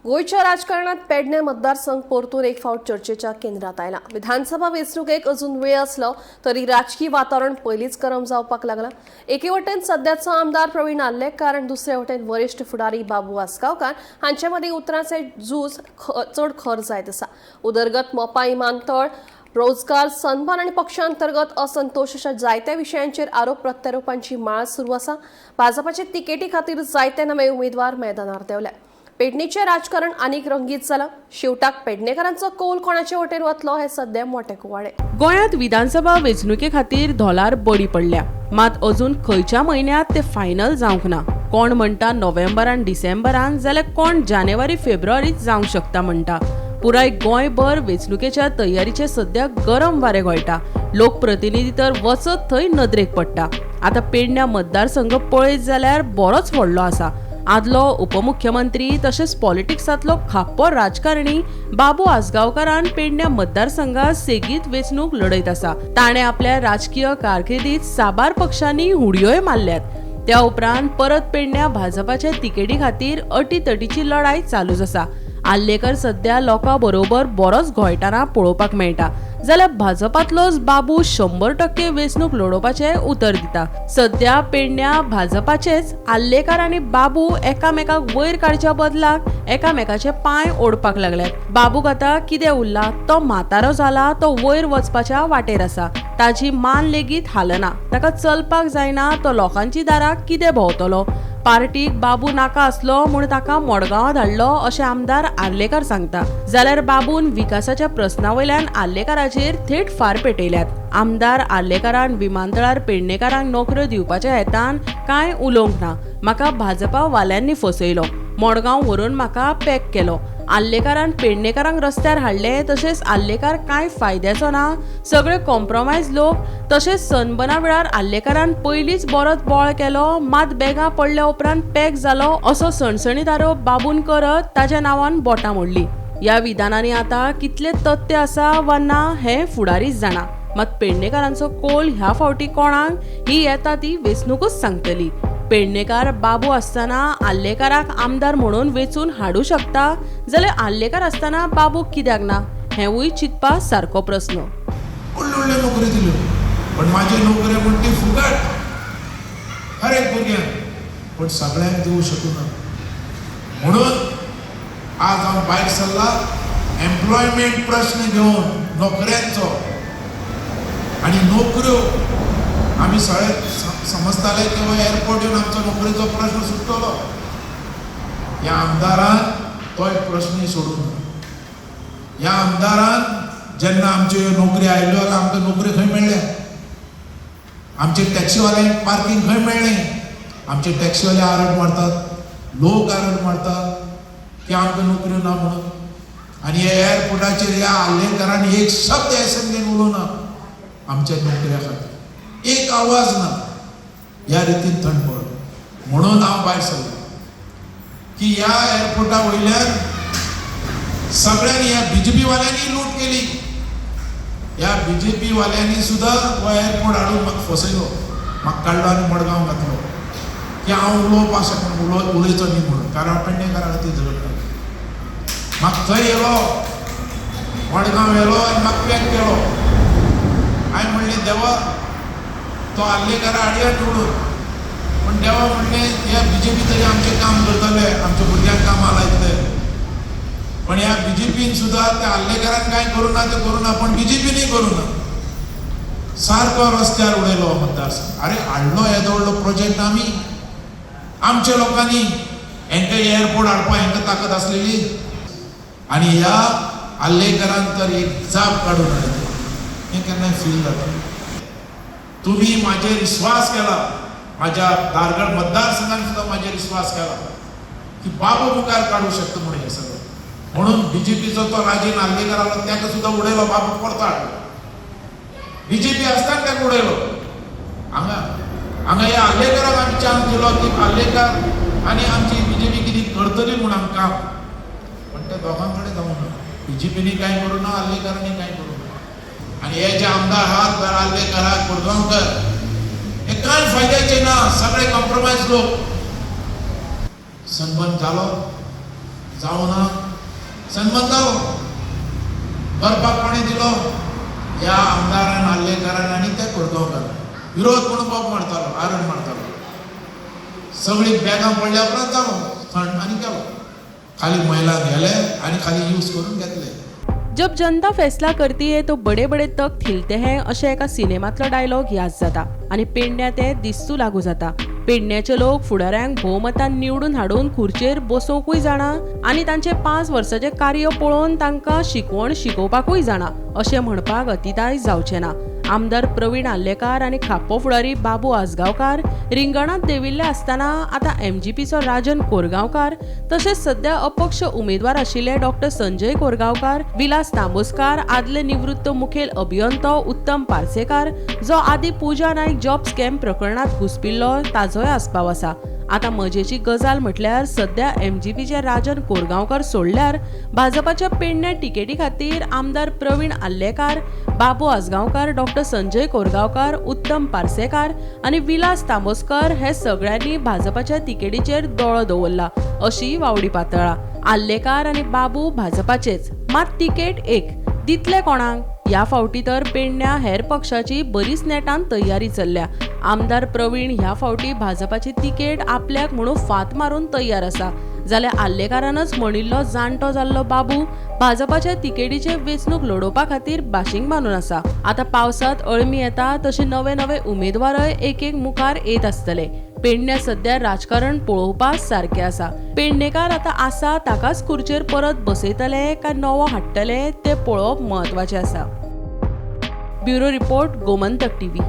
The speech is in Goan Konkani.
गोंयच्या राजकारणात पेडणे मतदारसंघ परतून एक फावट चर्चेच्या केंद्रात आयला. विधानसभा वेंचणुकेक अजून वेळ आसलो तरी राजकी वातावरण पयलींच गरम जावपाक लागला. एके वटेन सद्याचो आमदार प्रवीण आर्लेकार आनी दुसरे वटेन वरिश्ठ फुडारी बाबू आसगांवकार हांचे मदीं उतरांचे झूज चड खर जायत आसा. उदरगत, मोपा इमानतळ, रोजगार, सन्मान आनी पक्षांतर्गत असंतोष अशा जायत्या विशयांचेर आरोप प्रत्यारोपांची माळ सुरू आसा. भाजपाचे तिकेटी खातीर जायते नवे उमेदवार मैदानार देंवले. पेडणेचें राजकारण आनीक रंगीत जालां. शेवटाक पेडणेकारांचो कौल कोणाचे वटेन वतलो हें सध्या मोटें कुवाडें. गोंयांत विधानसभा वेंचणुके खातीर धोलार बडी पडल्या, मात अजून खंयच्या म्हयन्यांत ते फायनल जावंक ना. कोण म्हणटा नोव्हेंबरान डिसेंबरान, जाल्यार कोण जानेवारी फेब्रुवारीत जावंक शकता म्हणटा. पुराय गोंयभर वेंचणुकेच्या तयारीचे सद्या गरम वारें घोळटा. लोकप्रतिनिधी तर वचत थंय नदरेक पडटा. आतां पेडण्या मतदारसंघ पळयत जाल्यार बरोच व्हडलो आसा. आदलो उपमुख्यमंत्री तशेंच पॉलिटिक्सांतलो खाप्पो राजकारणी बाबू आसगांवकारान पेडण्या मतदारसंघात सेगीत वेंचणूक लढयत आसा. ताणें आपल्या राजकीय कारकिर्दीत साबार पक्षांनी हुडयोय मारल्यात. त्या उपरांत परत पेडण्या भाजपाच्या तिकेटी खातीर अटीतटीची लढाय चालूच आसा. आर्लेकर सध्या लोकां बरोबर बरोच घोळटाना पळोवपाक मेळटा, जाल्यार भाजपांतलोच बाबू 100% वेंचणूक लढोवपाचें उतर दिता. सध्या पेडण्या भाजपाचेच आर्लेकर आनी बाबू एकामेकाक वयर काडच्या बदलाक एकामेकाचे पांय ओडपाक लागल्यात. बाबूक आतां कितें उरला? तो म्हातारो जाला, तो वयर वचपाच्या वाटेर आसा. ताजी मान लेगीत हालना, ताका चलपाक जायना, तो लोकांची दारां कितें भोंवतलो? पार्टीक बाबू नाका आसलो म्हूण ताका मडगांवां धाडलो अशें आमदार आर्लेकर सांगता, जाल्यार बाबून विकासाच्या प्रस्ना वयल्यान आर्लेकाराचेर थेट फार पेटयल्यात. आमदार आर्लेकारान विमानतळार पेडणेकारांक नोकऱ्यो दिवपाच्या हेतान कांय उलोवंक ना. म्हाका भाजपा वाल्यांनी फसयलो, मडगांव व्हरून म्हाका पॅक केलो. आर्लेकारान पेडणेकारांक रस्त्यार हाडले, तशेंच आर्लेकार कांय फायद्याचो ना, सगळे कॉम्प्रोमायज लोक. तशेंच सनबना वेळार आर्लेकारान पयलींच बरोच बोळ केलो, मात बेगां पडल्या उपरांत पॅक जालो असो सणसणीत आरोप बाबून करत ताच्या नांवान बोटां मोडली. ह्या विधानांनी आतां कितले तथ्य आसा वा ना हें फुडारीच जाणा, मात पेडणेकारांचो कोल ह्या फावटी कोणाक ही येता ती वेंचणुकूच सांगतली. पेडणेकार बाबू आसतना आर्लेकाराक आमदार म्हणून वेंचून हाडूं शकता, जाल्यार आर्लेकार आसतना बाबू कित्याक ना, हेंवूय चिंतपा सारको प्रस्न. व्हडल्यो व्हडल्यो नोकऱ्यो दिल्यो, पण म्हाजी नोकरी म्हण ती फुकट हर एक भुरग्यांक, पण सगळ्यांक दिवं शकना. म्हणून आज हांव भायर सरला एम्प्लॉयमेंट प्रश्न घेवन, नोकऱ्यांचो. आनी नोकऱ्यो आमी सगळे समजताले की हो एअरपोर्ट येवन आमचो नोकरेचो प्रश्न सुट्टलो. ह्या आमदारान तो एक प्रश्नय सोडूंक ना. ह्या आमदारान जेन्ना आमच्यो ह्यो नोकरी आयल्यो जाल्यार आमकां नोकरी खंय मेळ्ळ्या? आमचे टॅक्सीवाल्यांक पार्कींग खंय मेळ्ळें? आमचे टॅक्सीवाले आरड मारतात, लोक आरड मारतात की आमकां नोकऱ्यो ना म्हणून. आनी ह्या एअरपोर्टाचेर ह्या आर्लेकारान एक शब्द एसेंब्लीन उलोवना आमच्या नोकऱ्या खातीर, एक आवाज ना. ह्या रितीन थंड पडलो. म्हणून हांव भायर सरलो की ह्या एअरपोर्टा वयल्यान सगळ्यांनी, ह्या बीजेपी वाल्यांनी लूट केली. ह्या बीजेपी वाल्यांनी सुद्दां हो एअरपोर्ट हाडून म्हाका फसयलो, म्हाका काडलो आनी मडगांव घातलो की हांव उलोवपाक शकना, उलयचो न्ही म्हणून, कारण हांव पेडणेकारा खातीर झगडटा. म्हाका थंय येयलो, मडगांव येयलो आनी म्हाका पॅक केलो. हांवें म्हणलें, देवा, तो आर्लेकारा हाडया निवडून. पूण देवा म्हणलें, ह्या बीजेपी तरी आमचें काम करतले, आमच्या भुरग्यांक कामां लायतले. पण ह्या बीजेपीन सुद्दां त्या आर्लेकारान कांय करूं ना तें करूं ना, पण बीजेपीनूय करूं ना. सारको रस्त्यार उडयलो मतदारसंघ. अरे, हाडलो येदो व्हडलो प्रोजेक्ट आमी, आमच्या लोकांनी. हेंकां एअरपोर्ट हाडपाक हेंकां ताकद आसलेली? आनी ह्या आर्लेकारान तर एक जाप काडून हाडली. हें केन्नाय फील जाता. तुमी म्हाजेर विश्वास केला, म्हाज्या धारगळ मतदारसंघान सुद्दां म्हाजेर विश्वास केला की बाबू मुखार काडूं शकता म्हणून हें सगळें. म्हणून बीजेपीचो तो राजेन आर्लेकर आसलो, ताका सुद्दां उडयलो, बाबू परतो हाडलो. बीजेपी आसतना ताका उडयलो. हांगा हांगा ह्या आर्लेकराक आमी चान्स दिलो की आर्लेकर आनी आमची बीजेपी कितें करतली म्हूण आमकां. पण त्या दोगां कडेन जावंक ना. बीजेपीनी कांय करूं ना, आर्लेकरांनी कांय करूं ना. आनी हे जे आमदार आहात, आर्लेकर आहात, कोरगांवकर, हे कांय फायद्याचे ना, सगळे कॉम्प्रोमायज लोक. सनबर्न जालो. जावं ना सन्मान जालो. करपाक कोणें दिलो? ह्या आमदारान, आर्लेकारान आनी त्या कोरगांवकारान. विरोध म्हणून बोब मारतालो, आरड मारतालो. सगळीं बॅगां पडल्या उपरांत जालो थंड आनी गेलो. खाली महिला गेले आनी खाली यूज करून घेतले. जब जनता फैसला करती है तो बडे बडे तख्त हिलते हैं अशें एका सिनेमांतलो डायलॉग याद जाता आनी पेडण्या ते दिस्तू लागू जाता. पेडण्याचे लोक फुडाऱ्यांक भोवमतान निवडून हाडून खुर्चेर बसोवंकूय जाणा आनी तांचे 5 वर्साचें कार्य पळोवन तांकां शिकवण शिकोवपाकूय जाणा अशें म्हणपाक अतिताय जावचें ना. आमदार प्रवीण आर्लेकार आनी खाप्पो फुडारी बाबू आजगांवकार रिंगणांत देंविल्ले आसतना आतां एमजीपीचो राजन कोरगांवकार तशेंच सद्या अपक्ष उमेदवार आशिल्ले डॉक्टर संजय कोरगांवकार, विलास तांबोस्कार, आदले निवृत्त मुखेल अभियंतो उत्तम पार्सेकार जो आदी पूजा नायक जॉब स्कॅम प्रकरणांत घुसपिल्लो ताजोय आस्पाव आसा. आतां मजेची गजाल म्हटल्यार सद्या एमजीपीचे राजन कोरगांवकार सोडल्यार भाजपाच्या पेडण्या तिकेटी खातीर आमदार प्रवीण आर्लेकार, बाबू आजगांवकार, डॉक्टर संजय कोरगांवकार, उत्तम पार्सेकार आनी विलास तांबोस्कर हे सगळ्यांनी भाजपाच्या तिकेटीचेर दोळो दवरला अशी वावडी पातळा. आर्लेकार आनी बाबू भाजपाचेच, मात तिकेट एक दितले कोणाक? ह्या फावटी तर पेडण्या हेर पक्षाची बरीच नेटान तयारी चल्ल्या. आमदार प्रवीण ह्या फावटी भाजपाची तिकेट आपल्याक म्हणून फात मारून तयार आसा, जाल्यार आर्लेकारानच म्हणिल्लो जाणटो जाल्लो बाबू भाजपाच्या तिकेटीचे वेंचणूक लडोवपा खातीर बाशींग बांदून आसा. आतां पावसांत अळमी येता तशे नवे नवे उमेदवारय एक एक मुखार येत आसतले. पेडण्या सद्या राजकारण पळोवपा सारकें आसा. पेडणेकार आतां आसा ताकाच खुर्चेर परत बसयतले काय नवो हाडटले तें पळोवप म्हत्वाचें आसा. Bureau report, Gomantak TV.